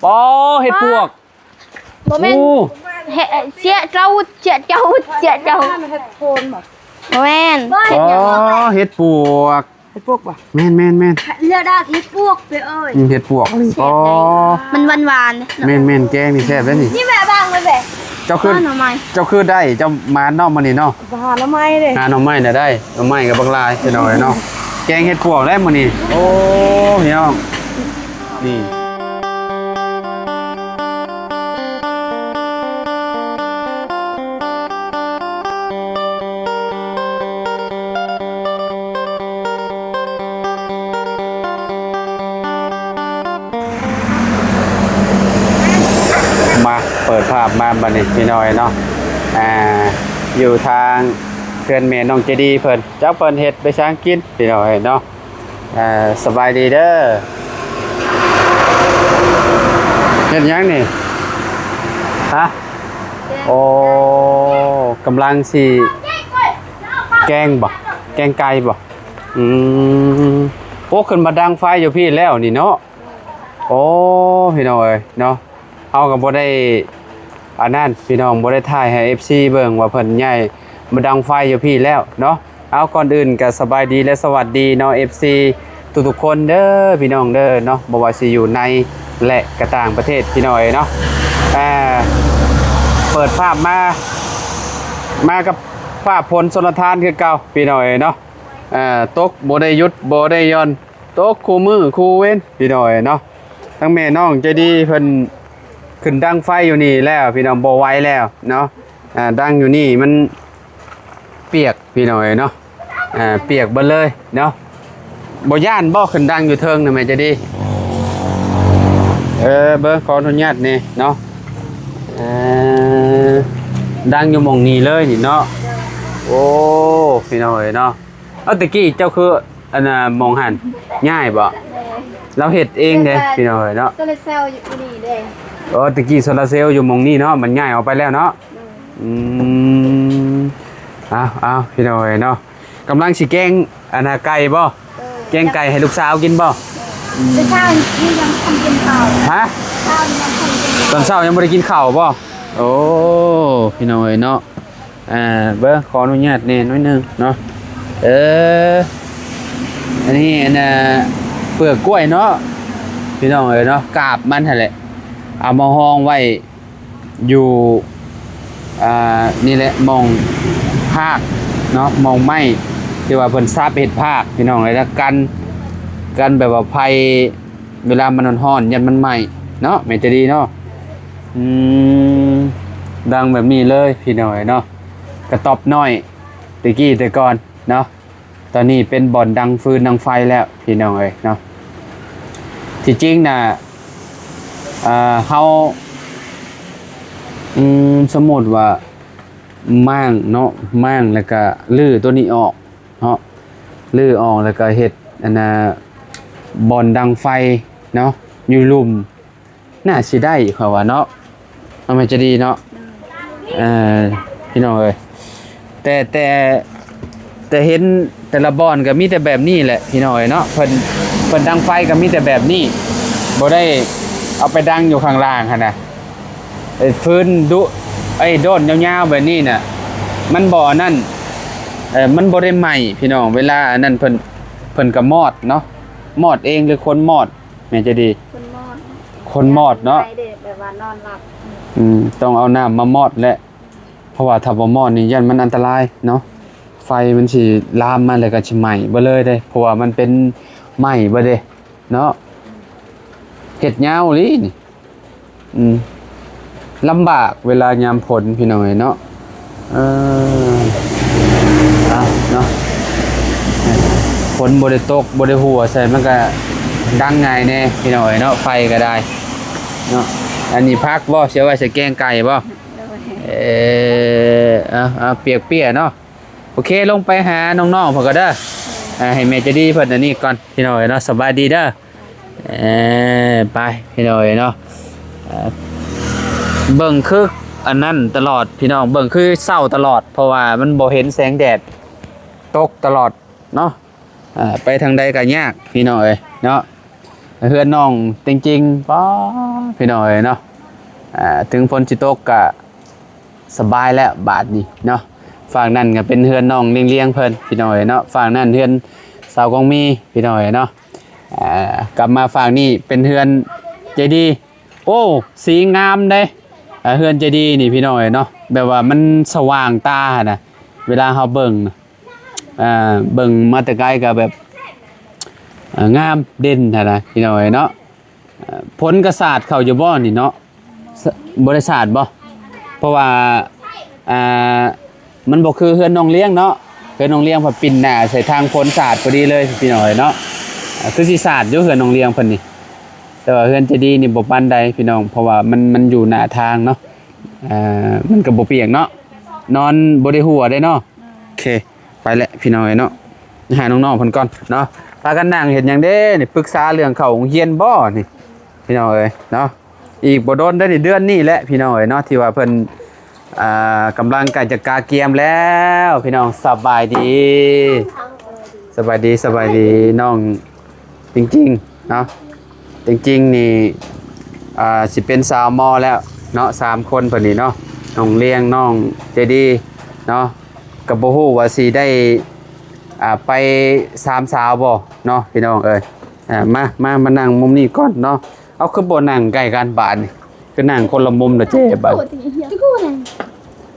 ອໍ ເຫັດປວກ. ບໍ່ແມ່ນ ໂອ້ ເຫັດ ເສຍເຈົ້າ ເສຍເຈົ້າ ເສຍເຈົ້າ ເຫັດໂພນບໍ່? ບໍ່ແມ່ນ. ອໍ ເຫັດປວກ. ເຫັດປວກບໍ່? ແມ່ນໆໆ ເລືອກໄດ້ເຫັດປວກເດີເອີຍ. ອືມ ເຫັດປວກ. ອໍ ມັນຫວານໆເດ້. ແມ່ນໆ ແກງນີ້ແຊບເດ້ນີ້. ນີ້ແມ່ບາງເລີຍແບບ ເຈົ້າຄື ໜໍ່ໄມ້ ເຈົ້າຄືໄດ້ ເຈົ້າມາເນາະມື້ນີ້ເນາະ. ໄປຫາໜໍ່ໄມ້ເດ້ ຫາໜໍ່ໄມ້ນະໄດ້. ໜໍ່ໄມ້ກໍບັກຫຼາຍ ພີ່ນ້ອງເອີຍເນາະ. ແກງເຫັດປວກແລ້ວມື້ນີ້. ໂອ້ ພີ່ນ້ອງ ນີ້ ມາ ເປີດພາບມາບັດນີ້ ພີ່ນ້ອງເນາະ. ອ່າ ຢູ່ທາງເຮືອນແມ່ນ້ອງໃຈດີເພິ່ນ ຈັກເພິ່ນເຮັດໄປຊ່າງກິນ ພີ່ນ້ອງເນາະ. ອ່າ ສະບາຍດີເດີ. ເຮັດຫຍັງນີ້? ຮະ? ໂອ້ ກຳລັງຊິແກງບໍ? ແກງໄກ່ບໍ? ອືມ ໂອ້ ຂຶ້ນມາດັງໄຟຢູ່ພີ້ແລ້ວນີ້ເນາະ. ໂອ້ ພີ່ນ້ອງເອີຍເນາະ. ເຮົາກໍບໍ່ໄດ້ອັນນັ້ນ ພີ່ນ້ອງ ບໍ່ໄດ້ຖ່າຍໃຫ້ເອັຟຊີເບິ່ງວ່າເພິ່ນຍ້າຍມາດັງໄຟຢູ່ພີ້ແລ້ວເນາະ. ເອົາ ກ່ອນອື່ນກໍສະບາຍດີ ແລະ ສະຫວັດດີເນາະ ເອັຟຊີທຸກໆຄົນເດີ ພີ່ນ້ອງເດີເນາະ. ບໍ່ວ່າຊິຢູ່ໃນ ແລະ ກໍຕ່າງປະເທດ ພີ່ນ້ອງເອີຍເນາະ. ອ່າ ເປີດພາບມາ ມາກັບຟ້າຝົນຊົນລະທານຄືເກົ່າ ພີ່ນ້ອງເອີຍເນາະ. ອ່າ ຕົກບໍ່ໄດ້ຢຸດບໍ່ໄດ້ຢ່ອນ ຕົກຄູ່ມື້ຄູ່ເວັນ ພີ່ນ້ອງເອີຍເນາະ. ທັງແມ່ນ້ອງໃຈດີເພິ່ນຂຶ້ນດັງໄຟຢູ່ນີ້ແລ້ວ ພີ່ນ້ອງ ບໍ່ໄຫວແລ້ວເນາະ. ອ່າ ດັງຢູ່ນີ້ມັນປຽກ ພີ່ນ້ອງເອີຍເນາະ. ອ່າ ປຽກເບິດເລີຍເນາະ. ບໍ່ຢ້ານບໍ່ ຂຶ້ນດັງຢູ່ເທິງນະ ແມ່ໃຈດີ? ເອີ ເບິ່ງ ຂໍອະນຸຍາດແດ່ເນາະ. ເອີ ດັງຢູ່ໝ່ອງນີ້ເລີຍນີ້ເນາະ. ໂອ້ ພີ່ນ້ອງເອີຍເນາະ. ເອົາ ແຕ່ກີ້ເຈົ້າຄື ອັນນ່າ ໝ່ອງຫັ້ນຍ້າຍບໍ? ແມ່ນ. ລາວເຮັດເອງເດ້ ເຮັດແບບ ພີ່ນ້ອງເອີຍເນາະ. ໂຊລາເຊວຢູ່ນີ້ເດ້. ອໍ ແຕ່ກີ້ໂຊລາເຊວຢູ່ໝ່ອງນີ້ເນາະ ມັນຍ້າຍອອກໄປແລ້ວເນາະ. ແມ່ນ. ອືມ ເອົາໆ ພີ່ນ້ອງເອີຍເນາະ. ກຳລັງຊິແກງ ອັນນ່າ ໄກ່ບໍ? ເອີ ແກງໄກ່ໃຫ້ລູກສາວກິນບໍ? ແມ່ນ. ອືມ ແຕ່ເຊົ້ານີ້ຍັງບໍ່ທັນກິນເຂົ້າ. ຮະ? ເຊົ້ານີ້ຍັງບໍ່ທັນກິນເຂົ້າ. ຕອນເຊົ້າຍັງບໍ່ໄດ້ກິນເຂົ້າບໍ? ໂອ້ ພີ່ນ້ອງເອີຍເນາະ. ອ່າ ເບິ່ງ ຂໍອະນຸຍາດແດ່ໜ້ອຍໜຶ່ງເນາະ. ເອີ ອັນນີ້ ອັນນ່າ ເປືອກກ້ວຍເນາະ ພີ່ນ້ອງເອີຍເນາະ. ກາບມັນຫັ້ນແຫຼະ ເອົາມາຮອງໄວ້ຢູ່ ອ່າ ນີ້ແຫຼະ ໝ່ອງພາກເນາະ ໝ່ອງໄມ້ທີ່ວ່າເພິ່ນສັບເຮັດພາກ ພີ່ນ້ອງເອີຍ. ແລ້ວກັນ ກັນແບບວ່າໄຟ ເວລາມັນຮ້ອນໆ ຢ້ານມັນໄໝ້ເນາະ ແມ່ນຈະດີເນາະ. ອືມ ດັງແບບນີ້ເລີຍ ພີ່ນ້ອງເອີຍເນາະ. ກະຕ໊ອບນ້ອຍແຕ່ກີ້ແຕ່ກ່ອນເນາະ ຕອນນີ້ເປັນບ່ອນດັງຟືນດັງໄຟແລ້ວ ພີ່ນ້ອງເອີຍເນາະ. ທີ່ຈິງນະ ເອີ ເຮົາ ອືມ ສົມມຸດວ່າມ້າງເນາະ ມ້າງແລ້ວກະຮື້ໂຕນີ້ອອກ ເນາະ ຮື້ອອກແລ້ວກໍເຮັດ ອັນນ່າ ບ່ອນດັງໄຟເນາະ ຢູ່ລຸ່ມ ໜ້າຊິໄດ້ ຂ້ອຍວ່າເນາະ ມັນຈະດີເນາະ. ໂດຍ ເອີ ພີ່ນ້ອງເອີຍ ແຕ່ ແຕ່ ແຕ່ເຫັນແຕ່ລະບ່ອນກໍມີແຕ່ແບບນີ້ແຫຼະ ພີ່ນ້ອງເອີຍເນາະ. ເພິ່ນ ເພິ່ນດັງໄຟກໍມີແຕ່ແບບນີ້ ບໍ່ໄດ້ເອົາໄປດັງຢູ່ຂ້າງລ່າງຫັ້ນນະ. ໄອ້ຟືນດຸ ໄອ້ດ້ອນຍາວໆແບບນີ້ນະ ມັນບໍ່ອັນນັ້ນ ເອີ ມັນບໍ່ໄດ້ໄໝ້ພີ່ນ້ອງ. ເວລາອັນນັ້ນເພິ່ນ ເພິ່ນກໍມອດເນາະ ມອດເອງ ຫຼືຄົນມອດ ແມ່ນຈະດີ ຄົນມອດ ຄົນມອດເນາະ ໄດ້ເດ້ ແບບວ່ານອນຫຼັບ ອືມ ຕ້ອງເອົານ້ຳມາມອດແຫຼະ ເພາະວ່າຖ້າບໍ່ມອດນີ້ຢ້ານມັນອັນຕະລາຍເນາະ ໄຟມັນຊິລາມມາແລ້ວກໍຊິໄໝ້ເບິດເລີຍເດ້ ເພາະວ່າມັນເປັນໄໝ້ເບິດເດ້ ເນາະ ເຮັດຍາວອີ່ຫຼີນີ້ ອືມ ລຳບາກເວລາຍາມຝົນພີ່ນ້ອງເອີຍເນາະ. ເອີ ເອົາເນາະ ຝົນບໍ່ໄດ້ຕົກ ບໍ່ໄດ້ຫົວໃສ່ ມັນກະດັງງ່າຍແດ່ພີ່ນ້ອງເອີຍເນາະ ໄຟກະໄດ້ເນາະ. ອັນນີ້ຜັກບໍ່ ຊິເອົາໄວ້ໃສ່ແກງໄກ່ບໍ່? ໂດຍ ເອີ ເອົາ ເອົາ ປຽກເປຍເນາະ. ໂອເຄ ລົງໄປຫານ້ອງໆເພິ່ນກໍເດີ ເອີ ໃຫ້ແມ່ໃຈດີເພິ່ນອັນນີ້ກ່ອນພີ່ນ້ອງເອີຍເນາະ. ສະບາຍດີເດີ ເອີ ໄປພີ່ນ້ອງເອີຍເນາະ. ເອີ ເບິ່ງຄືອັນນັ້ນຕະຫຼອດພີ່ນ້ອງ ເບິ່ງຄືເຊົ້າຕະຫຼອດ ເພາະວ່າມັນບໍ່ເຫັນແສງແດດຕົກຕະຫຼອດເນາະ. ເອີ ໄປທາງໃດກໍຍາກພີ່ນ້ອງເອີຍເນາະ. ເຮືອນນ້ອງເຕັງຈິງ ປ້າ ພີ່ນ້ອງເອີຍເນາະ. ອ່າ ເຖິງຝົນຊິຕົກກະສະບາຍແລ້ວບາດນີ້ເນາະ. ຝັ່ງນັ້ນກະເປັນເຮືອນນ້ອງລຽງໆ ເພິ່ນ ພີ່ນ້ອງເອີຍເນາະ. ຝັ່ງນັ້ນເຮືອນສາວກອງມີ ພີ່ນ້ອງເອີຍເນາະ. ອ່າ ກັບມາຝັ່ງນີ້ເປັນເຮືອນເຈດີ. ໂອ້ ສີງາມເດ້. ອ່າ ເຮືອນເຈດີນີ້ ພີ່ນ້ອງເອີຍເນາະ ແບບວ່າມັນສະຫວ່າງຕາຫັ້ນນະ ເວລາເຮົາເບິ່ງນະ. ອ່າ ເບິ່ງມາແຕ່ໄກກໍແບບ ເອີ ງາມເດັ່ນຫັ້ນນະ ພີ່ນ້ອງເອີຍເນາະ. ເອີ ຝົນກໍສາດເຂົ້າຢູ່ບໍ່ນີ້ເນາະ? ສ- ບໍ່ໄດ້ສາດບໍ່? ເພາະວ່າ ອ່າ ມັນບໍ່ຄືເຮືອນນ້ອງລຽງເນາະ. ເຮືອນນ້ອງລຽງພັດປິ່ນໜ້າໃສ່ທາງ ຝົນສາດພໍດີເລີຍ ພີ່ນ້ອງເອີຍເນາະ. ອ່າ ຄືຊິສາດຢູ່ເຮືອນນ້ອງລຽງເພິ່ນນີ້ ແຕ່ວ່າເຮືອນເຈດີນີ້ບໍ່ປານໃດ ພີ່ນ້ອງ ເພາະວ່າມັນ ມັນຢູ່ໜ້າທາງເນາະ. ອ່າ ມັນກໍບໍ່ປຽກເນາະ ນອນບໍ່ໄດ້ຫົວເດ້ເນາະ. ໂອເຄ ໄປແຫຼະພີ່ນ້ອງເອີຍເນາະ. ຫານ້ອງໆເພິ່ນກ່ອນເນາະ. ພາກັນນັ່ງເຮັດຫຍັງເດ້ນີ້? ປຶກສາເລື່ອງເຂົ້າໂຮງຮຽນບໍ່ນີ້ ພີ່ນ້ອງເອີຍເນາະ. ອີກບໍ່ດົນເດ້ນີ້ ເດືອນນີ້ແຫຼະ ພີ່ນ້ອງເອີຍເນາະ ທີ່ວ່າເພິ່ນ ອ່າ ກຳລັງໃກ້ຈະກະກຽມແລ້ວ ພີ່ນ້ອງ. ສະບາຍດີ ສະບາຍດີ ສະບາຍດີ ນ້ອງເຕັງຈິງເນາະ. ເຕັງຈິງນີ້ ອ່າ ຊິເປັນສາວມໍແລ້ວເນາະ ສາມຄົນເພິ່ນນີ້ເນາະ ນ້ອງລຽງ ນ້ອງເຈດີເນາະ. ກໍບໍ່ຮູ້ວ່າຊິໄດ້ ອ່າ ໄປສາມສາວບໍ່ເນາະ ພີ່ນ້ອງເອີຍ. ອ່າ ມາ ມາ ມານັ່ງມຸມນີ້ກ່ອນເນາະ. ເອົາ ຄືບໍ່ນັ່ງໃກ້ກັນບາດນີ້ ຄືນັ່ງຄົນລະມຸມລະເຈ້ບາດ.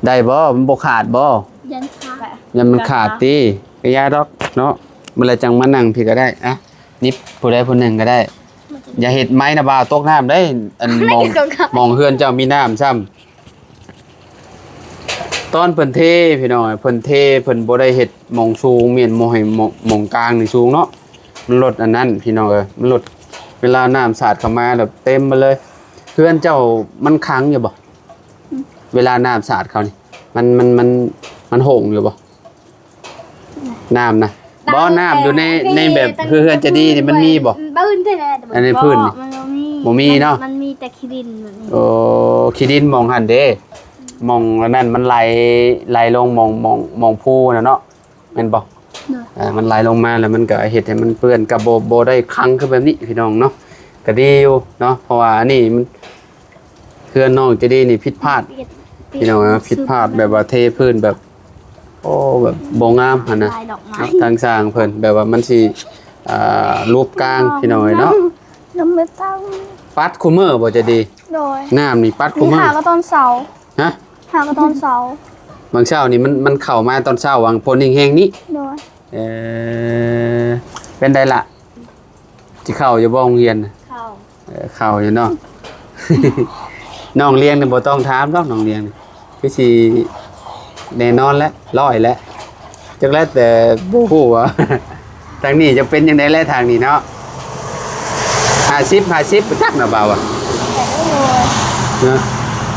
ໄດ້ບໍ່? ມັນບໍ່ຂາດບໍ່? ຢ້ານຂາດ ຢ້ານມັນຂາດຕິ. ກະຢ່າດອກເນາະ ມື້ລະຈັ່ງມານັ່ງພີ້ກໍໄດ້. ອ່ະ ນິບຜູ້ໃດຜູ້ໜຶ່ງກໍໄດ້. ຢ່າເຮັດໄມ້ນະບ່າວຕົກນ້ຳເດ້. ອັນ ໝ່ອງ ໝ່ອງເຮືອນເຈົ້າມີນ້ຳຊ້ຳ. ຕອນເພິ່ນເທ ພີ່ນ້ອງເອີຍ ເພິ່ນເທ ເພິ່ນບໍ່ໄດ້ເຮັດໝ່ອງສູງ ແມ່ນບໍ່ໃຫ້ໝ່ອງ ໝ່ອງກາງນີ້ສູງເນາະ. ມັນລົດອັນນັ້ນ ພີ່ນ້ອງເອີຍ ມັນລົດ ເວລານ້ຳສາດເຂົ້າມາແລ້ວເຕັມໝົດເລີຍ. ເຮືອນເຈົ້າມັນຂັງຢູ່ບໍ່? ອືມ ເວລານ້ຳສາດເຂົ້ານີ້ ມັນ ມັນ ມັນ ມັນໂຫງຢູ່ບໍ່? ນ້ຳນະ ບໍ່ ນ້ຳຢູ່ໃນ ໃນແບບເຮືອນເຈດີນີ້ມັນມີບໍ່? ບຶ້ນແທ້ໆ ອັນນີ້ພື້ນນີ້ ມັນບໍ່ມີ ບໍ່ມີເນາະ ມັນ ມັນມີແຕ່ຂີ້ດິນແບບນີ້. ໂອ້ ຂີ້ດິນໝ່ອງຫັ້ນເດ້ ໝ່ອງອັນນັ້ນມັນໄຫຼ ໄຫຼລົງໝ່ອງ ໝ່ອງ ໝ່ອງພູຫັ້ນນະເນາະ ແມ່ນບໍ່? ໂດຍ ອ່າ ມັນໄຫຼລົງມາແລ້ວມັນກໍເຮັດໃຫ້ມັນເປື້ອນ ກໍບໍ່ ບໍ່ໄດ້ຂັງຄືແບບນີ້ ພີ່ນ້ອງເນາະ ກໍດີຢູ່ເນາະ. ເພາະວ່າອັນນີ້ມັນ ເຮືອນນ້ອງເຈດີນີ້ຜິດພາດ ພີ່ນ້ອງເອີຍ ຜິດພາດແບບວ່າເທພື້ນແບບ ໂອ້ ແບບບໍ່ງາມຫັ້ນນະ ລາຍດອກໄມ້ ເນາະ ທາງຊ່າງເພິ່ນແບບວ່າມັນຊິ ອ່າ ຮູບກາງ ພີ່ນ້ອງເອີຍເນາະ. ນ້ຳເມັດເຕົ້າ ປັດຄູ່ມື້ບໍ່ເຈດີ? ໂດຍ ນ້ຳນີ້ປັດຄູ່ມື້ ຫາກໍຕອນເຊົ້າ. ຮະ? ຫາກໍຕອນເຊົ້າ ບາງເຊົ້ານີ້ມັນ ມັນເຂົ້າມາຕອນເຊົ້າ ຫວ່າງຝົນແຮງໆນີ້. ໂດຍ ເອີ ເປັນໃດລະ? ຊິເຂົ້າຢູ່ບໍ່ໂຮງຮຽນນະ? ເຂົ້າ ເອີ ເຂົ້າຢູ່ເນາະ. ນ້ອງລຽງນີ້ບໍ່ຕ້ອງຖາມດອກ ນ້ອງລຽງນີ້ຄືຊິແນ່ນອນແຫຼະ ຮ້ອຍແຫຼະ ຈັກແລ້ວແຕ່ບໍ່ຮູ້ວ່າ ທາງນີ້ຈະເປັນຈັ່ງໃດແຫຼະ ທາງນີ້ເນາະ. ຫ້າສິບ ຫ້າສິບ ບໍ່ຈັກນະບ່າວ ເນາະ.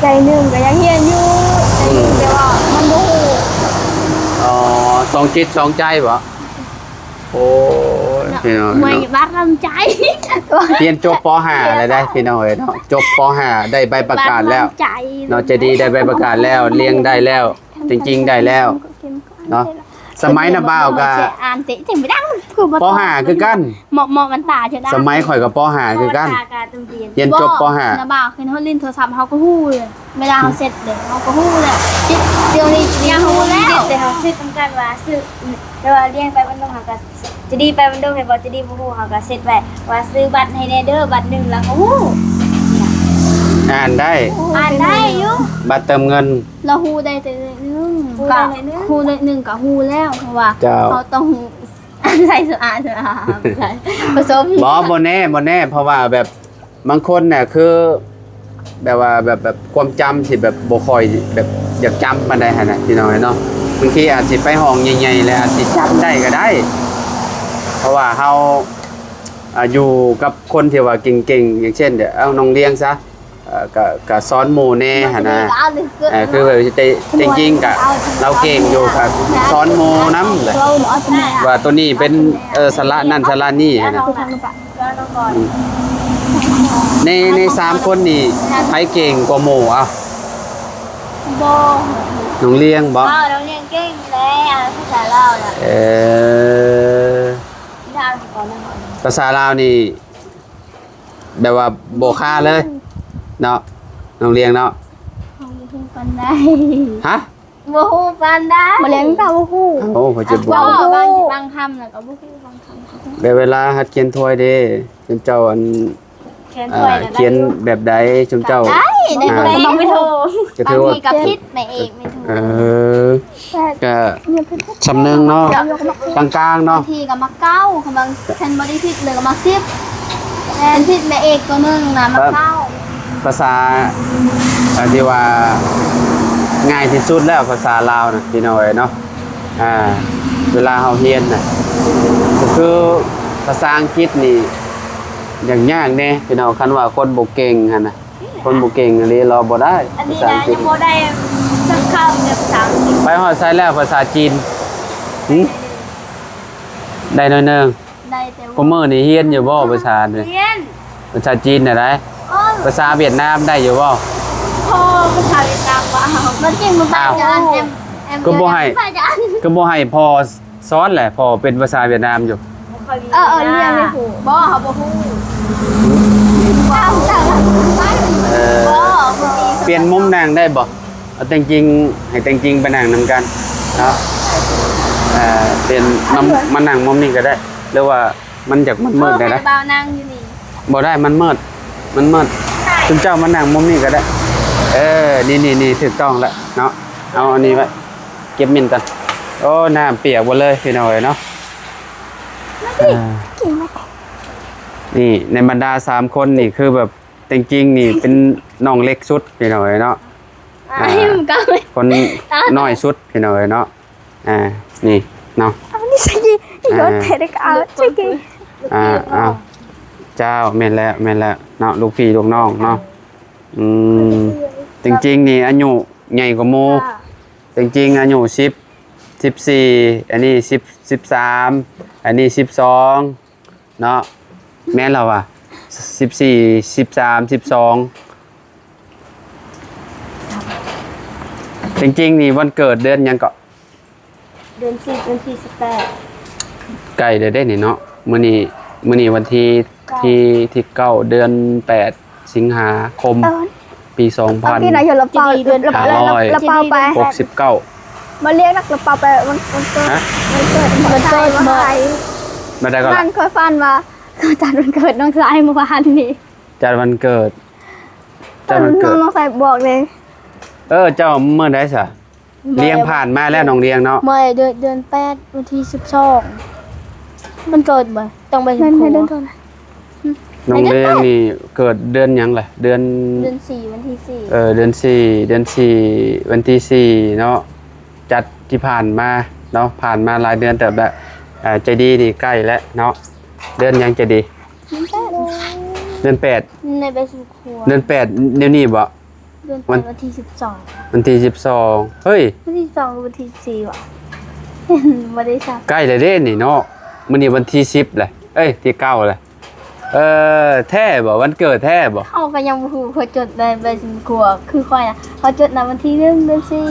ໃຈໜຶ່ງກໍຢາກຮຽນຢູ່ ໃຈໜຶ່ງ ອືມ ແຕ່ວ່າມັນບໍ່ຮູ້. ອໍ ສອງຈິດສອງໃຈບໍ? ໂອ້ຍ ເນາະ ພີ່ນ້ອງ ເນາະ ບັດນ້ຳໃຈ ຮຽນຈົບ ປໍຫ້າ ແລ້ວໄດ໋ ພີ່ນ້ອງເອີຍເນາະ. ຈົບ ປໍຫ້າ ໄດ້ໃບປະກາດແລ້ວເນາະ ເຈດີໄດ້ໃບປະກາດແລ້ວ ລຽງໄດ້ແລ້ວ ເຕັງຈິງໄດ້ແລ້ວເນາະ. ສະໄໝນ້າບ່າວກໍ ອ່ານເຕະ ເຕະບໍ່ດັງ ປໍຫ້າຄືກັນ ເໝາະ ເໝາະມັນຕາເທື່ອ ສະໄໝຂ້ອຍກໍ ປໍຫ້າ ຄືກັນ ຮຽນຈົບ ປໍຫ້າ ນ້າບ່າວຂຶ້ນຮອດຫຼິ້ນໂທລະສັບ ເຮົາກໍຮູ້ເລີຍ ເວລາເຮົາເຊັດເດ້ ເຮົາກໍຮູ້ແລ້ວ ດຽວນີ້ ດຽວນີ້ຮູ້ແລ້ວ ແຕ່ເຮົາເຊັດນຳກັນວ່າຊື້ ແຕ່ວ່າລຽງໄປບັນດົງ ເຮົາກໍ ຈະດີໄປບັນດົງ ແມ່ນບໍ່? ຈະດີບໍ່ຮູ້ ເຮົາກໍເຊັດໄວ້ວ່າຊື້ບັດໃຫ້ແດ່ເດີ ບັດໜຶ່ງ ລາວກໍຮູ້ ອ່ານໄດ້ ອ່ານໄດ້ຢູ່ ບັດເຕີມເງິນ ລາວຮູ້ໄດ້ແຕ່ໜ້ອຍໜຶ່ງ ຮູ້ໄດ້ໜ້ອຍໜຶ່ງ ກໍຮູ້ໄດ້ໜ້ອຍໜຶ່ງ ກໍຮູ້ແລ້ວ ເພາະວ່າ ເຈົ້າ ເຮົາຕ້ອງຮູ້ ໃສ່ສະອາດ ສະອາດ ບໍ່ໃສ່ ປະສົມ ບໍ່ ບໍ່ແນ່ ບໍ່ແນ່ ເພາະວ່າແບບ ບາງຄົນນະຄືແບບວ່າແບບ ແບບຄວາມຈຳຊິແບບບໍ່ຄ່ອຍແບບຢາກຈຳປານໃດຫັ້ນນະ ພີ່ນ້ອງເນາະ. ບາງທີອາດຊິໄປຫ້ອງໃຫຍ່ໆ ແລ້ວອາດຊິຈຳໄດ້ກໍໄດ້ ເພາະວ່າເຮົາ ອ່າ ຢູ່ກັບຄົນທີ່ວ່າເກັ່ງໆ ຢ່າງເຊັ່ນ ເອົາ ນ້ອງລຽງຊະ ເອີ ກໍ ກໍສອນໝູ່ແດ່ຫັ້ນນະ ເອີ ຄືແບບແຕ່ ແຕ່ຈິງໆ ກໍລາວເກັ່ງຢູ່ ກໍສອນໝູ່ນຳແຫຼະ ວ່າໂຕນີ້ເປັນ ເອີ ສາລະນັ້ນສາລະນີ້ຫັ້ນນະ. ອືມ ໃນ ໃນສາມຄົນນີ້ ໃຜເກັ່ງກວ່າໝູ່? ເອົ້າ ບໍ່ ນ້ອງລຽງບໍ? ເອີ ນ້ອງລຽງເກັ່ງຢູ່ແລ້ວ ພາສາລາວນະ ເອີ ພາສາລາວນີ້ ແບບວ່າບໍ່ຄາເລີຍເນາະ ນ້ອງລຽງເນາະ? ເຮົາບໍ່ຮູ້ປານໃດ. ຮະ? ບໍ່ຮູ້ປານໃດ. ມາລຽງກໍບໍ່ຮູ້. ເອົ້າ ເຂົາຈະບໍ່ ເວົ້າ ບາງ ບາງຄຳນະກໍບໍ່ຮູ້ ບາງຄຳກໍຮູ້. ແບບເວລາຫັດຂຽນຖ້ວຍເດ້ ເຈົ້າອັນ ຂຽນ ອ່າ ຖ້ວຍນະ ຂຽນແບບໃດຊຸມເຈົ້າ? ໄດ້ ໄດ້ ອ່າ ບໍ່ໄດ້ ກໍຖືວ່າ ກໍຜິດແມ່ເອກແມ່ຖືກ. ເອີ ກໍສ່ຳໜຶ່ງເນາະ ກາງໆເນາະ. ບາງທີກໍມັກເກົ້າ ຄັນ ຄັນບໍ່ໄດ້ຜິດເລີຍກໍມັກສິບ. ແມ່ນ ຜິດແມ່ເອກຕົວໜຶ່ງນະ ມັກເກົ້າ. ພາສາ ອ່າ ທີ່ວ່າງ່າຍທີ່ສຸດແລ້ວ ພາສາລາວນະ ພີ່ນ້ອງເອີຍເນາະ. ອ່າ ເວລາເຮົາຮຽນນະ ກໍຄືພາສາອັງກິດນີ້ ຍາກໆແດ່ພີ່ນ້ອງ ຄັນວ່າຄົນບໍ່ເກັ່ງຫັ້ນນະ. ຄົນບໍ່ເກັ່ງອີ່ຫຼີລາວບໍ່ໄດ້ ອັນນີ້ນະ ພາສາອັງກິດ ຍັງບໍ່ໄດ້ສັກຄຳເລື່ອງພາສາອັງກິດ. ໄປຮອດໃສແລ້ວພາສາຈີນ? ຫຶ? ໄດ້ໜ້ອຍໜຶ່ງ. ໄດ້ແຕ່ວ່າ ຄຸມື້ນີ້ຮຽນຢູ່ບໍ່ພາສານີ້? ຮຽນ. ພາສາຈີນນະໄດ້? ເອີ ພາສາຫວຽດນາມໄດ້ຢູ່ບໍ່? ພໍພາສາຫວຽດນາມວ່າ ມັນເກັ່ງ ມັນໄປຈານ ແອມ ແອມ ຄືບໍ່ໃຫ້ ຄືບໍ່ໃຫ້ພໍ່ ສອນແຫຼະ ພໍ່ເປັນພາສາຫວຽດນາມຢູ່. ເອີ ເອີ ລຽນໄດ້ຮູ້. ບໍ່ ເຮົາບໍ່ຮູ້. ເອີ ບໍ່ ບໍ່ມີ. ປ່ຽນມຸມນັ່ງໄດ້ບໍ່? ເອົາແຕ່ງຈິງ ໃຫ້ແຕ່ງຈິງໄປນັ່ງນຳກັນເນາະ. ເອີ ປ່ຽນມາ ມານັ່ງມຸມນີ້ກໍໄດ້ ຫຼືວ່າມັນຢາກມືດໆໄດ້ນະ. ບໍ່ໄດ້ ມັນມືດ ມັນມືດ. ຊຸມເຈົ້າມານັ່ງມຸມນີ້ກໍໄດ້. ເອີ ນີ້ໆໆ ຖືກຕ້ອງແລ້ວເນາະ. ເອົາອັນນີ້ໄວ້ ເກັບມິ້ນກ່ອນ. ໂອ້ ນ້ຳປຽກເບິດເລີຍພີ່ນ້ອງເອີຍເນາະ. ມາສິ ອ່າ ກິນມາ. ນີ້ໃນບັນດາສາມຄົນນີ້ ຄືແບບແຕ່ງຈິງນີ້ເປັນນ້ອງເລັກສຸດພີ່ນ້ອງເອີຍເນາະ. ອ່າ ອ່າ ຄົນນ້ອຍສຸດພີ່ນ້ອງເອີຍເນາະ. ອ່າ ນີ້ເນາະ ເອົານີ້ໃສ່ກີ ອ່າ ໂຍນແທ້ໄດ້ກໍເອົາໃສ່ກີ. ອ່າ ເຈົ້າ ແມ່ນແລ້ວ ແມ່ນແລ້ວເນາະ ລູກພີ່ລູກນ້ອງເນາະ. ອືມ ແຕ່ງຈິງນີ້ອາຍຸໃຫຍ່ກວ່າໝູ່. ແຕ່ງຈິງອາຍຸສິບ ສິບສີ່ ອັນນີ້ສິບ ສິບສາມ ອັນນີ້ສິບສອງເນາະ. ແມ່ນແລ້ວວ່າ ສິບສີ່ ສິບສາມ ສິບສອງ. ແຕ່ງຈິງນີ້ວັນເກີດເດືອນຫຍັງເກາະ? ເດືອນສິບ ວັນທີສິບແປດ. ໃກ້ແລ້ວເດ້ນີ້ເນາະ. ມື້ນີ້ ມື້ນີ້ວັນທີ ເກົ້າ ທີ ທີເກົ້າ ເດືອນແປດ ສິງຫາຄົມ ເອີ ປີສອງພັນ ທີ່ນາຍົກລະເປົ່າ ເດືອນ ລະເປົ່າ ລະເປົ່າໄປ ຫົກສິບເກົ້າ. ມາລຽງນັກລະເປົ່າໄປ ວັນ ວັນເກີດ ຮະ? ວັນເກີດ ວັນເກີດ ມາໄທ ມາໄດ້ກໍລະ ນັ້ນຂ້ອຍຝັນວ່າ ຈັດວັນເກີດນ້ອງຊາຍມື້ວານນີ້. ຈັດວັນເກີດ ຈັດວັນເກີດ ນ້ອງຊາຍບອກເດ້. ເອີ ເຈົ້າມື້ໃດຊະ? ລຽງຜ່ານມາແລ້ວ ນ້ອງລຽງເນາະ. ບໍ່ ເດືອນ ເດືອນແປດ ວັນທີສິບສອງ ມັນເກີດບໍ່? ຕ້ອງໄປເຮັດຄົວ. ນ້ອງລຽງນີ້ເກີດເດືອນຫຍັງລະ? ເດືອນ ເດືອນສີ່ ວັນທີສີ່. ເອີ ເດືອນສີ່ ເດືອນສີ່ ວັນທີສີ່ເນາະ. ຈັດທີ່ຜ່ານມາເນາະ ຜ່ານມາຫຼາຍເດືອນເຕີບແລ້ວ. ອ່າ ໃຈດີນີ້ໃກ້ແລ້ວເນາະ. ເດືອນຫຍັງໃຈດີ? ເດືອນແປດ ເດືອນແປດ ໃນໄປສູ່ຄົວ. ເດືອນແປດ ດຽວນີ້ບໍ່? ເດືອນແປດ ວັນ ວັນທີສິບສອງ. ວັນທີສິບສອງ. ເຮີ້ຍ ວັນທີສິບສອງ ຫຼື ວັນທີສິບສີ່ຫວະ? ບໍ່ໄດ້ສັບ ໃກ້ແລ້ວເດ້ນີ້ເນາະ. ມື້ນີ້ວັນທີສິບແຫຼະ ເອີຍ ທີເກົ້າແຫຼະ. ເອີ ແທ້ບໍ່? ວັນເກີດແທ້ບໍ່? ເຮົາກໍຍັງບໍ່ຮູ້. ເຂົາຈົດໃນໃບສຳຄັວ ຄືຂ້ອຍນະ ເຂົາຈົດນະ ວັນທີໜຶ່ງ ເດືອນສີ່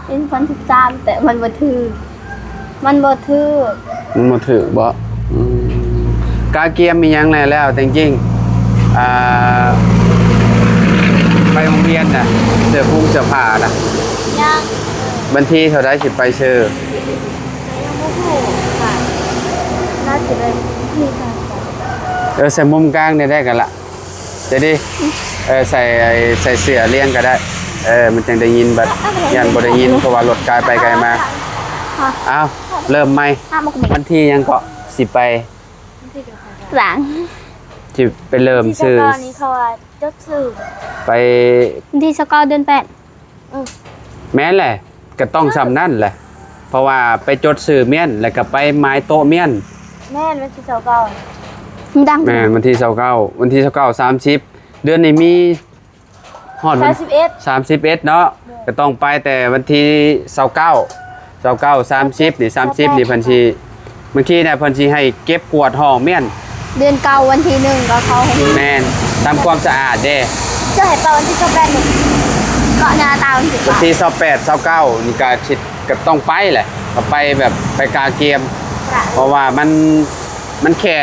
ປີສອງພັນສິບສາມ ແຕ່ມັນບໍ່ຖືກ. ມັນບໍ່ຖືກ. ມັນບໍ່ຖືກບໍ່? ອືມ ກະກຽມອີ່ຫຍັງແດ່ແລ້ວ? ແຕ່ງຈິງ ອ່າ ໄປໂຮງຮຽນນະ ເສື້ອຜຸງເສື້ອຜ້ານະ ຍັງ. ວັນທີເທົ່າໃດຊິໄປເຊີ? ຍັງບໍ່ຮູ້ວ່າ ໜ້າຊິໄດ້ ເອີ ໃສ່ມຸມກາງໄດ້ ໄດ້ກັນລະ. ເດ ເອີ ໃສ່ ໃສ່ເສື້ອລຽງກໍໄດ້. ເອີ ມັນຈັ່ງໄດ້ຍິນ ບັດຢ້ານບໍ່ໄດ້ຍິນ ເພາະວ່າລົດກາຍໄປກາຍມາ. ອ້າວ ເລີ່ມໃໝ່. ວັນທີຫຍັງເກາະ ຊິໄປ? ຫຼັງ ຊິໄປເລີ່ມຊື່ ວັນທີຊາວເກົ້ານີ້ ເພາະວ່າຈົດຊື່ ໄປ ວັນທີຊາວເກົ້າ ເດືອນແປດ. ເອີ ແມ່ນແຫຼະ ກໍຕ້ອງສ່ຳນັ້ນແຫຼະ ເພາະວ່າໄປຈົດຊື່ມ້ຽນ ແລ້ວກໍໄປໝາຍໂຕະມ້ຽນ. ແມ່ນ ວັນທີຊາວເກົ້າ ມັນດັງ ແມ່ນ ວັນທີຊາວເກົ້າ ວັນທີຊາວເກົ້າ ສາມສິບ ເດືອນນີ້ມີຮອດວັນ ສາມສິບເອັດ ສາມສິບເອັດເນາະ. ແມ່ນ ກໍຕ້ອງໄປແຕ່ວັນທີຊາວເກົ້າ ຊາວເກົ້າ ສາມສິບນີ້ ສາມສິບນີ້ເພິ່ນຊິ ມື້ກີ້ນະ ເພິ່ນຊິໃຫ້ເກັບກວາດຫ້ອງມ້ຽນ. ເດືອນເກົ້າ ວັນທີໜຶ່ງກໍເຂົ້າໂຮງຮຽນ. ແມ່ນ ທຳຄວາມສະອາດເດ້. ເຈົ້າໃຫ້ໄປວັນທີຊາວແປດນີ້ ເກາະໜ້າຕາວັນທີ ວັນທີຊາວແປດ ຊາວເກົ້ານີ້ກໍຊິ ກໍຕ້ອງໄປແຫຼະ ກໍໄປແບບໄປກະກຽມ ເພາະວ່າມັນ ມັນແຄ່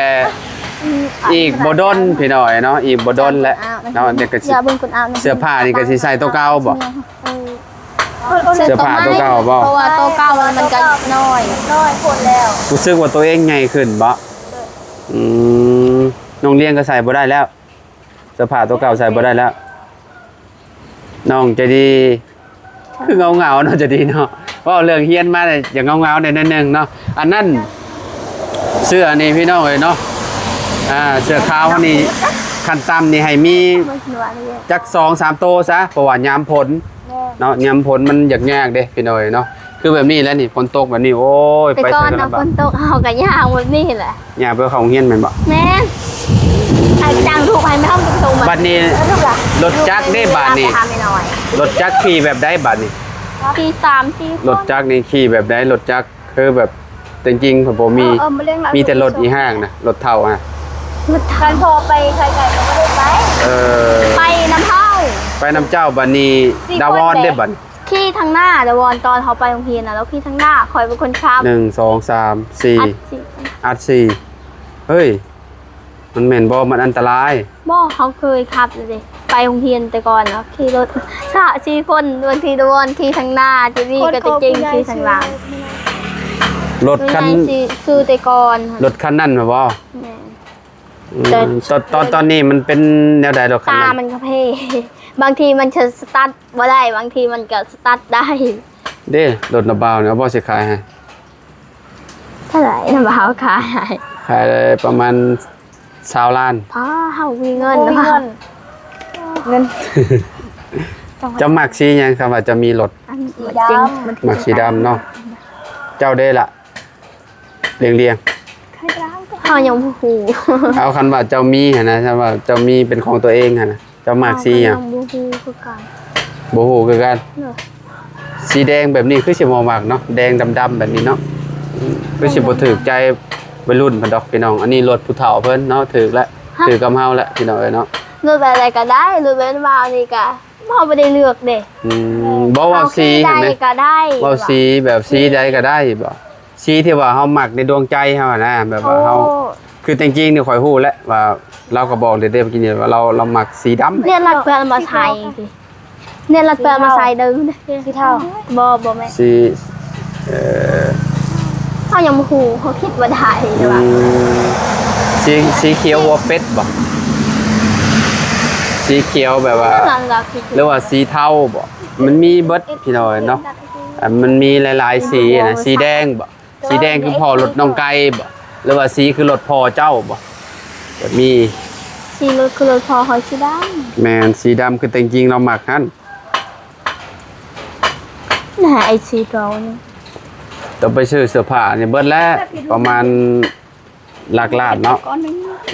ອີກບໍ່ດົນພີ່ນ້ອງເນາະ ອີກບໍ່ດົນແຫຼະເນາະ ດຽວກໍຊິ ເສື້ອຜ້ານີ້ກໍຊິໃສ່ໂຕເກົ່າບໍ່? ເອີ ເສື້ອຜ້າໂຕເກົ່າບໍ່? ເພາະວ່າໂຕເກົ່າມັນກໍນ້ອຍ ນ້ອຍໂພດແລ້ວ ຮູ້ສຶກວ່າໂຕເອງໃຫຍ່ຂຶ້ນບໍ່? ອືມ ໂຮງຮຽນກໍໃສ່ບໍ່ໄດ້ແລ້ວ ເສື້ອຜ້າໂຕເກົ່າໃສ່ບໍ່ໄດ້ແລ້ວ. ນ້ອງໃຈດີ ຄືເຫງົາໆເນາະ ໃຈດີເນາະ ເວົ້າເລື່ອງຮຽນມານີ້ຢາກເຫງົາໆແດ່ໜ້ອຍໜຶ່ງເນາະ. ອັນນັ້ນ ເສື້ອນີ້ພີ່ນ້ອງເອີຍເນາະ ອ່າ ເສື້ອຂາວເຮົານີ້ ຂັ້ນຕ່ຳນີ້ໃຫ້ມີຈັກສອງສາມໂຕຊະ ເພາະວ່າຍາມຝົນເນາະ ຍາມຝົນມັນຢາກຍາກເດ້ພີ່ນ້ອງເອີຍເນາະ. ຄືແບບນີ້ແຫຼະນີ້ ຝົນຕົກແບບນີ້ ໂອ້ຍ ໄປໃສກໍລຳບາກ ແຕ່ກ່ອນນະຝົນຕົກເຮົາກໍຍ່າງແບບນີ້ແຫຼະ ຍ່າງໄປເຂົ້າໂຮງຮຽນແມ່ນບໍ່? ແມ່ນ ໃຫ້ຈ້າງລູກໃຫ້ແມ່ເຮົາໄປສົ່ງ ບັດນີ້ລົດຈັກເດ້ບາດນີ້ ລົດຈັກຂີ່ແບບໃດບາດນີ້? ຂີ່ສາມສີ່ຄົນ ລົດຈັກນີ້ຂີ່ແບບໃດ? ລົດຈັກຄືແບບ ແຕ່ຈິງໆ ເພິ່ນບໍ່ມີ ເອີ ເອີ ມີແຕ່ລົດອີ່ຫ້າງນະ ລົດເຖົ້າຮະ ຄັນພໍ່ໄປໄກໆກໍບໍ່ໄດ້ໄປ ເອີ ໄປນຳເຮົາ ໄປນຳເຈົ້າ ບັດນີ້ດາວອນເດ້ບັດ ຂີ່ທາງໜ້າ ດາວອນຕອນເຮົາໄປໂຮງຮຽນນະ ລາວຂີ່ທາງໜ້າ ຂ້ອຍເປັນຄົນຂັບ ໜຶ່ງ ສອງ ສາມ ສີ່ ອັດສີ່ ອັດສີ່ ເຮີ້ຍ ມັນແມ່ນບໍ່? ມັນອັນຕະລາຍ. ບໍ່ ເຮົາເຄີຍຂັບຢູ່ເດ້ ໄປໂຮງຮຽນແຕ່ກ່ອນເນາະ ຂີ່ລົດສາມສີ່ຄົນ ບາງທີດາວອນຂີ່ທາງໜ້າ ເຈວີກໍຈະເກັ່ງຂີ່ທາງຫຼັງ. ລົດຄັນ ໃຫຍ່ຊື່ແຕ່ກ່ອນ ລົດຄັນນັ້ນນະບໍ່? ແມ່ນ ອືມ ແຕ່ຕອນ ຕອນ ຕອນນີ້ມັນເປັນແນວໃດ ລົດຄັນນັ້ນ? ຕາມັນກະເພ ບາງທີມັນຈະສະຕາດບໍ່ໄດ້ ບາງທີມັນກະສະຕາດໄດ້. ເດ້ ລົດນ້າບ່າວນີ້ ເອົາບໍ່ຊິຂາຍໃຫ້? ເທົ່າໃດນະບ່າວຂາຍໃຫ້? ຂາຍໄດ້ປະມານຊາວລ້ານ. ປ້າ ເຮົາມີເງິນ ບໍ່ມີເງິນ ເງິນ ເຈົ້າມັກສີຫຍັງ? ຄຳວ່າເຈົ້າມີລົດ ອັນ ສີດຳ ມັກສີດຳເນາະ. ເຈົ້າເດ້ລະ ລຽງໆ ເຮົາຍັງບໍ່ຮູ້ ເອົາ ຄັນວ່າເຈົ້າມີຫັ້ນນະ ຄັນວ່າເຈົ້າມີເປັນຂອງຕົວເອງຫັ້ນນະ ເຈົ້າມັກສີຫຍັງ? ເຮົາກໍຍັງບໍ່ຮູ້ຄືກັນ ບໍ່ຮູ້ຄືກັນ. ໂດຍ ສີແດງແບບນີ້ຄືຊິບໍ່ມັກເນາະ ແດງດຳໆແບບນີ້ເນາະ ອືມ ຄືຊິບໍ່ຖືກໃຈໄວລຸ້ນເພິ່ນດອກພີ່ນ້ອງ. ອັນນີ້ລົດຜູ້ເຖົ້າເພິ່ນເນາະ ຖືກລະ ຖືກກັບເຮົາລະພີ່ນ້ອງເອີຍເນາະ. ລົດແບບໃດກໍໄດ້ ລົດແບບວ່າອັນນີ້ກະ ເຮົາບໍ່ໄດ້ເລືອກເດ້. ອືມ ບໍ່ ເວົ້າສີຫັ້ນແມະ ເຮົາຂີ່ໃດກໍໄດ້ ເວົ້າສີແບບສີໃດກໍໄດ້ບໍ່? ສີທີ່ວ່າເຮົາມັກໃນດວງໃຈເຮົາຫັ້ນນະ ແບບວ່າເຮົາ ໂອ້ ຄືແຕ່ງຈິງນີ້ຂ້ອຍຮູ້ແລ້ວວ່າ ລາວກໍບອກເດ້ ເມື່ອກີ້ນີ້ວ່າລາວ ລາວມັກສີດຳ. ເນຍລັດເພື່ອນມາໃສ່ ເນຍລັດເພື່ອນມາໃສ່ເດີ ສີເທົາ ບໍ່ ບໍ່ແມ່ນ ສີ ເອີ ເຮົາຍັງບໍ່ຮູ້ ເຮົາຄິດບໍ່ໄດ້ ອືມ ວ່າ ສີ ສີຂຽວຫົວເປັດບໍ່? ສີຂຽວແບບວ່າ ຫຼືວ່າສີເທົາບໍ່? ມັນມີເບິດພີ່ນ້ອງເນາະ ອັນມັນມີຫຼາຍໆສີນະ ສີແດງບໍ່? ສີແດງຄືພໍ່ລົດນ້ອງໄກ່ບໍ່? ຫຼືວ່າສີຄືລົດພໍ່ເຈົ້າບໍ່? ກໍມີ ສີລົດຄືລົດພໍ່ຂ້ອຍສີດຳ. ແມ່ນ ສີດຳຄືແຕ່ງຈິງລາວມັກຫັ້ນ. ນະ ໄອ້ສີເກົ່ານີ້ ຕ້ອງໄປຊື້ເສື້ອຜ້ານີ້ເບິດແລ້ວ ປະມານຫຼັກລ້ານເນາະ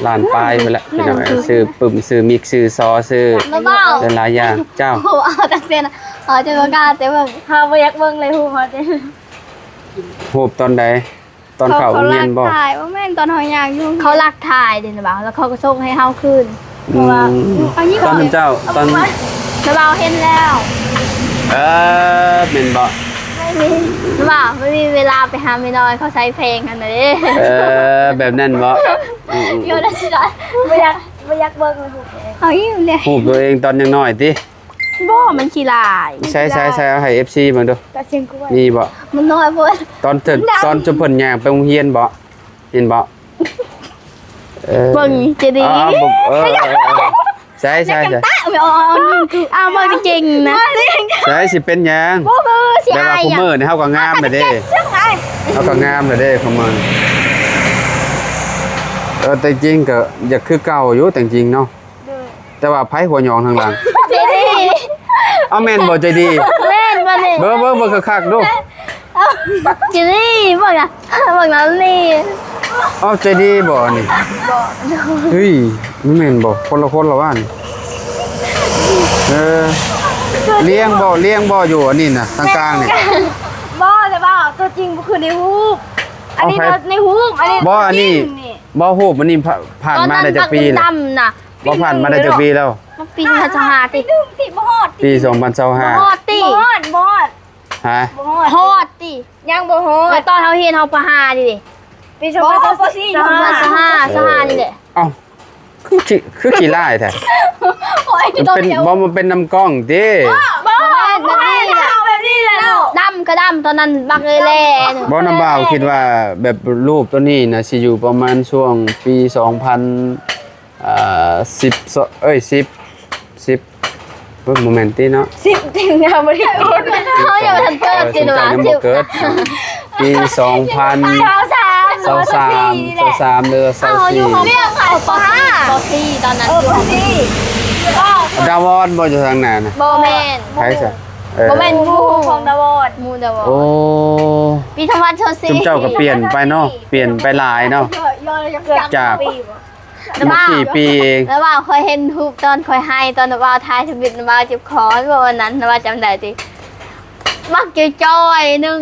ລ້ານປາຍພຸ້ນແຫຼະ ພີ່ນ້ອງເອີຍ. ຊື້ປຶ້ມ ຊື້ມິກ ຊື້ຊໍ ຊື້ຫຼາຍໆຢ່າງ. ເຈົ້າ ໂອ້ ເອົາຕັ້ງແຕ່ ເອົາແຕ່ບໍ່ກ້າແຕ່ເບິ່ງ ເຮົາບໍ່ຢາກເບິ່ງເລີຍຮູບເຮົາເດ້. ຮູບຕອນໃດ? ຕອນເຂົ້າໂຮງຮຽນບໍ່? ເຂົາລັກຖ່າຍ ບໍ່ແມ່ນ ຕອນເຮົາຍ່າງຢູ່ໂຮງຮຽນ ເຂົາລັກຖ່າຍເດ້ນະບ່າວ ແລ້ວເຂົາກໍສົ່ງໃຫ້ເຮົາຄືນ. ອືມ ເພາະວ່າ ຕອນນັ້ນເຈົ້າ ຕອນ ນະບ່າວເຫັນແລ້ວ. ເອີ ແມ່ນບໍ່? ບໍ່ມີ ນະບ່າວ ບໍ່ມີເວລາໄປຫາແມ່ນ້ອຍເຂົາໃສ່ແພງຫັ້ນນະເດ້. ເອີ ແບບນັ້ນບໍ່? ອືມໆ ຢູ່ໄດ້ຊິໄດ້ ບໍ່ຢາກ ບໍ່ຢາກເບິ່ງຮູບເອງ ເຮົາຫິວເລີຍ. ຮູບຕົວເອງຕອນຍັງນ້ອຍຕິ? ບໍ່ ມັນຂີ້ລ້າຍ. ໃສ່ ໃສ່ ໃສ່ ເອົາໃຫ້ເອັຟຊີເບິ່ງດູ ມີບໍ່? ມັນນ້ອຍໂພດ. ຕອນເພິ່ນ ຕອນຊຸມເພິ່ນຍ່າງໄປໂຮງຮຽນບໍ່? ເຫັນບໍ່? ເອີ ເບິ່ງເຈດີ ເອົາ ເອີ ເອີ ເອີ ໃສ່ ໃສ່ ໃສ່ ເອົາ ເບິ່ງເກັ່ງນະ. ໃສ່ ຊິເປັນຫຍັງ? ບໍ່ ບໍ່ ຊິອາຍຫຍັງ? ແບບວ່າຄຸມື້ນີ້ເຮົາກໍງາມແລ້ວເດ້ ເຮົາກໍງາມແລ້ວເດ້ຄຸມື້. ເອີ ແຕ່ຈິງກໍຢາກຄືເກົ່າຢູ່ ແຕ່ຈິງເນາະ. ໂດຍ ແຕ່ວ່າໃຜຫົວຫຍອງທາງຫຼັງ? ເຈດີ ເອົ້າ ແມ່ນບໍ່ ເຈດີ? ແມ່ນບໍ່ນີ້? ເບິ່ງ ເບິ່ງ ເບິ່ງຄັກໆດູ ເຈດີ ເບິ່ງນະ ເບິ່ງນະນີ້. ເອົ້າ ເຈດີບໍ່ນີ້? ບໍ່. ເຮີ້ຍ ມັນແມ່ນບໍ່? ຄົນລະຄົນລະວ່ານີ້. ເອີ ລ້ຽງບໍ່ ລ້ຽງບໍ່ ຢູ່ອັນນີ້ນະ ທາງກາງນີ້? ບໍ່ ແຕ່ວ່າຕົວຈິງບໍ່ຄືໃນຮູບ. ອັນນີ້ໃນຮູບ ອັນນີ້ບໍ່ ອັນນີ້ ບໍ່ ຮູບອັນນີ້ຜ່ານມາໄດ້ຈັກປີແລ້ວ? ບໍ່ ຜ່ານມາໄດ້ຈັກປີແລ້ວ? ປີໜຶ່ງ ຊາວຫ້າ ປີໜຶ່ງ ບໍ່ຮອດ ປີສອງພັນຊາວຫ້າ ບໍ່ຮອດຕິ ບໍ່ຮອດ ບໍ່ຮອດ ຮະ ບໍ່ຮອດ ຮອດຕິ ຍັງບໍ່ຮອດ ແລ້ວຕອນເຮົາຮຽນເຮົາ ປ.ຫ້າ ນີ້ເດ້ ປີສອງພັນຊາວສີ່ ຊາວຫ້າ ຊາວຫ້າ ຊາວຫ້ານີ້ແຫຼະ ເອົ້າ ຄືຂີ້ ຄືຂີ້ຮ້າຍແທ້? ໂອ້ຍ ມັນເປັນ ບໍ່ ມັນເປັນນຳກ້ອງຕິ? ບໍ່ ບໍ່ແມ່ນແບບນີ້ແຫຼະ ແບບນີ້ແຫຼະເນາະ ດຳກໍດຳ ຕອນນັ້ນບັກເອີແລ. ບໍ່ ນ້ຳບ່າວຄິດວ່າແບບຮູບໂຕນີ້ນະ ຊິຢູ່ປະມານຊ່ວງປີສອງພັນ ອ່າ ສິບ ເອີຍ ສິບ ສິບ ເອີຍ ບໍ່ແມ່ນຕິເນາະ ສິບ ຕິນາ ບໍ່ໄດ້ເກີດ ເຮົາຍັງບໍ່ທັນເກີດຕິ ເອີ ສົມເຈົ້າຍັງບໍ່ເກີດເນາະ ປີສອງພັນ ຊາວສາມ ຊາວສາມ ຊາວສາມ ຫຼື ຊາວສີ່ ເຮົາຢູ່ຫ້ອງ ເຮົາ ປ.ສີ່ ຕອນນັ້ນ ເອີ ປ.ສີ່ ດາວອນບໍ່ຢູ່ທາງໜ້ານະ? ບໍ່ແມ່ນ ໃຜຊະ? ເອີ ບໍ່ແມ່ນ ໝູ່ຂອງດາວອນ ໝູ່ດາວອນ ໂອ້ ປີສອງພັນຊາວສີ່ ຊຸມເຈົ້າກໍປ່ຽນໄປເນາະ ປ່ຽນໄປຫຼາຍເນາະ ຈາກ ບໍ່ກີ່ປີເອງ ແລ້ວວ່າຂ້ອຍເຫັນຮູບຕອນຂ້ອຍໄຫ້ ຕອນວ່າຖ່າຍທຳອິດວ່າເຈັບຄໍ ວ່າວັນນັ້ນວ່າຈຳໄດ້ຕິ ມັກຈ່ອຍໆໜຶ່ງ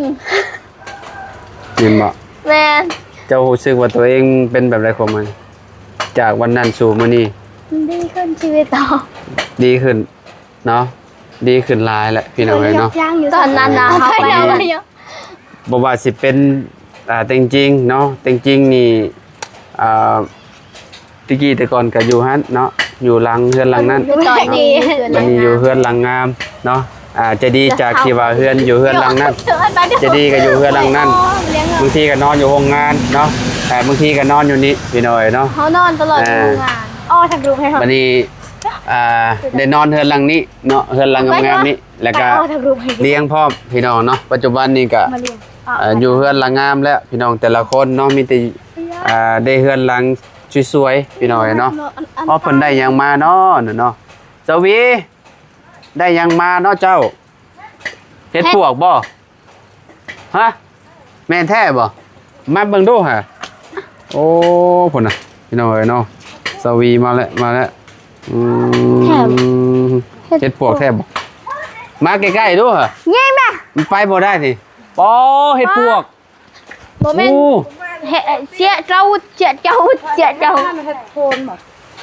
ແມ່ນບໍ່? ແມ່ນ. ເຈົ້າຮູ້ສຶກວ່າຕົວເອງເປັນແບບໃດຂອງມັນ ຈາກວັນນັ້ນສູ່ມື້ນີ້? ດີຂຶ້ນຊີວິດເຮົາ ດີຂຶ້ນເນາະ ດີຂຶ້ນຫຼາຍແຫຼະ ພີ່ນ້ອງເອີຍເນາະ. ຕອນນັ້ນນະ ເຮົາໄປ ບໍ່ວ່າຊິເປັນ ອ່າ ແຕ່ງຈິງເນາະ ແຕ່ງຈິງນີ້ ອ່າ ແຕ່ກີ້ແຕ່ກ່ອນກໍຢູ່ຫັ້ນເນາະ ຢູ່ຫຼັງເຮືອນຫຼັງນັ້ນ ແຕ່ຕອນນີ້ ບັດນີ້ຢູ່ເຮືອນຫຼັງງາມເນາະ. ອ່າ ໃຈດີຈາກທີ່ວ່າເຮືອນຢູ່ເຮືອນຫຼັງນັ້ນ ໃຈດີກໍຢູ່ເຮືອນຫຼັງນັ້ນ ບາງທີກໍນອນຢູ່ໂຮງງານເນາະ ເອີ ບາງທີກໍນອນຢູ່ນີ້ ພີ່ນ້ອງເອີຍເນາະ. ເຮົານອນຕະຫຼອດຢູ່ໂຮງງານ ອໍ ທາງລູກໃຫ້ເຮົາ ບັດນີ້ ອ່າ ໄດ້ນອນເຮືອນຫຼັງນີ້ເນາະ ເຮືອນຫຼັງງາມໆນີ້ ແລ້ວກໍລ້ຽງພ້ອມ ພີ່ນ້ອງເນາະ. ປັດຈຸບັນນີ້ກໍ ເອີ ຢູ່ເຮືອນຫຼັງງາມແລ້ວ ພີ່ນ້ອງ ແຕ່ລະຄົນເນາະ ມີແຕ່ ອ່າ ໄດ້ເຮືອນຫຼັງສວຍໆ ພີ່ນ້ອງເອີຍເນາະ. ອໍ ເພິ່ນໄດ້ຫຍັງມາເນາະ ເນາະ ສາວວີ ໄດ້ຫຍັງມາເນາະເຈົ້າ? ເຫັດປວກບໍ່? ຮະ ແມ່ນແທ້ບໍ່? ມາເບິ່ງດູຫາ. ໂອ້ ພຸ້ນນະ ພີ່ນ້ອງເອີຍເນາະ ສາວວີມາແລ້ວ ມາແລ້ວ. ອືມ ເຫັດປວກແທ້ບໍ່? ມາໃກ້ໆດູຫາ ແຍງນະ ມັນໄປບໍ່ໄດ້ນີ້. ປໍ ເຫັດປວກ ບໍ່ແມ່ນ ໂອ້ ເຫັດ ເສຍເຈົ້າ ເສຍເຈົ້າ ເສຍເຈົ້າ ເຫັດໂພນບໍ່?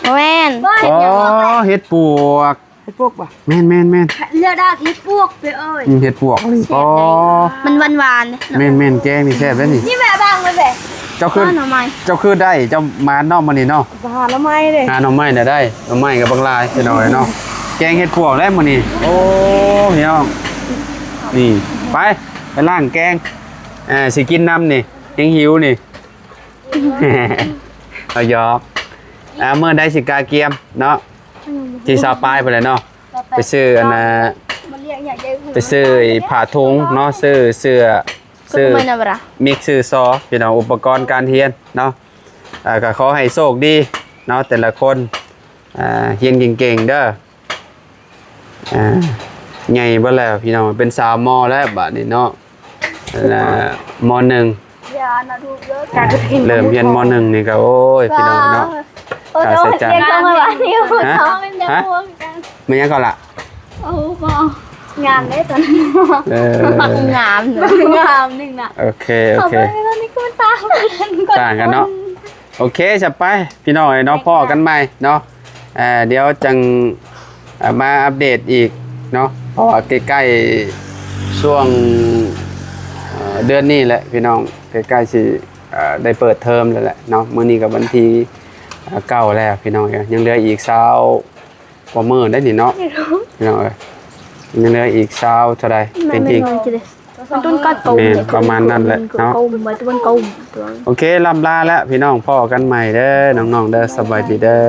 ບໍ່ແມ່ນ ອໍ ເຫັດຫຍັງ? ອໍ ເຫັດປວກ ເຫັດປວກບໍ່? ແມ່ນໆໆ ເລືອກໄດ້ເຫັດປວກເດີເອີຍ. ອືມ ເຫັດປວກ ເສຍ ອໍ ໄດ້ ມັນຫວານໆເດ້. ແມ່ນໆ ແກງນີ້ແຊບເດ້ນີ້. ນີ້ແມ່ບາງໄວ້ແບບ ເຈົ້າຄື ໜໍ່ໄມ້ ເຈົ້າຄືໄດ້ ເຈົ້າມາເນາະມື້ນີ້ເນາະ. ຫາໜໍ່ໄມ້ເດ້ ຫາໜໍ່ໄມ້ນະໄດ້ ໜໍ່ໄມ້ກໍບັກຫຼາຍ ພີ່ນ້ອງເອີຍເນາະ. ແກງເຫັດປວກແລ້ວມື້ນີ້. ໂອ້ ພີ່ນ້ອງ ນີ້ ໄປ ໄປລ້າງແກງ ອ່າ ຊິກິນນຳນີ້ ຍັງຫິວນີ້. ເອົາຫຍອກ ອ່າ ມື້ໃດຊິກະກຽມເນາະ ທີ່ຊາວປາຍພຸ້ນແຫຼະເນາະ ໄປຊື້ອັນນ່າ ໄປຊື້ຜ້າຖົງເນາະ ຊື້ເສື້ອ ຊື້ ມີດ ຊື້ຊໍ ພີ່ນ້ອງ ອຸປະກອນການຮຽນເນາະ. ອ່າ ກໍຂໍໃຫ້ໂຊກດີເນາະ ແຕ່ລະຄົນ ອ່າ ຮຽນເກັ່ງໆເດີ. ອ່າ ໃຫຍ່ເບິດແລ້ວພີ່ນ້ອງ ເປັນສາວມໍແລ້ວບາດນີ້ເນາະ. ອ່າ ມໍໜຶ່ງ ເລີ່ມຮຽນມໍໜຶ່ງນີ້ກໍ ໂອ້ຍ ພີ່ນ້ອງເນາະ ຄ່າໃຊ້ຈ່າຍ ຮະ ແມ່ນຫຍັງກໍລະ? ໂອ້ ງາມເດ້ຕອນນີ້ ເອີ ງາມ ງາມໜຶ່ງນະ. ໂອເຄ ໂອເຄ ຕ່າງກັນເນາະ. ໂອເຄ ຊະໄປ ພີ່ນ້ອງເອີຍເນາະ ພໍ້ກັນໃໝ່ເນາະ. ເອີ ດຽວຈັ່ງ ເອີ ມາອັບເດດອີກເນາະ ເພາະວ່າໃກ້ໆ ຊ່ວງ ເອີ ເດືອນນີ້ແຫຼະພີ່ນ້ອງ ໃກ້ໆ ຊິ ເອີ ໄດ້ເປີດເທີມແລ້ວແຫຼະເນາະ. ມື້ນີ້ກໍວັນທີ ເອີ ເກົ້າແລ້ວພີ່ນ້ອງເອີຍ ຍັງເຫຼືອອີກຊາວ ກວ່າມື້ໄດ໋ນີ້ເນາະ ພີ່ນ້ອງເອີຍ. ຍັງເຫຼືອອີກຊາວເທົ່າໃດ ແມ່ນ ແມ່ນ ແມ່ນ ປະມານນັ້ນແຫຼະເນາະ. ໂອເຄ ລ່ຳລາແລ້ວພີ່ນ້ອງ ພໍ້ກັນໃໝ່ເດີ ນ້ອງໆເດີ ສະບາຍດີເດີ.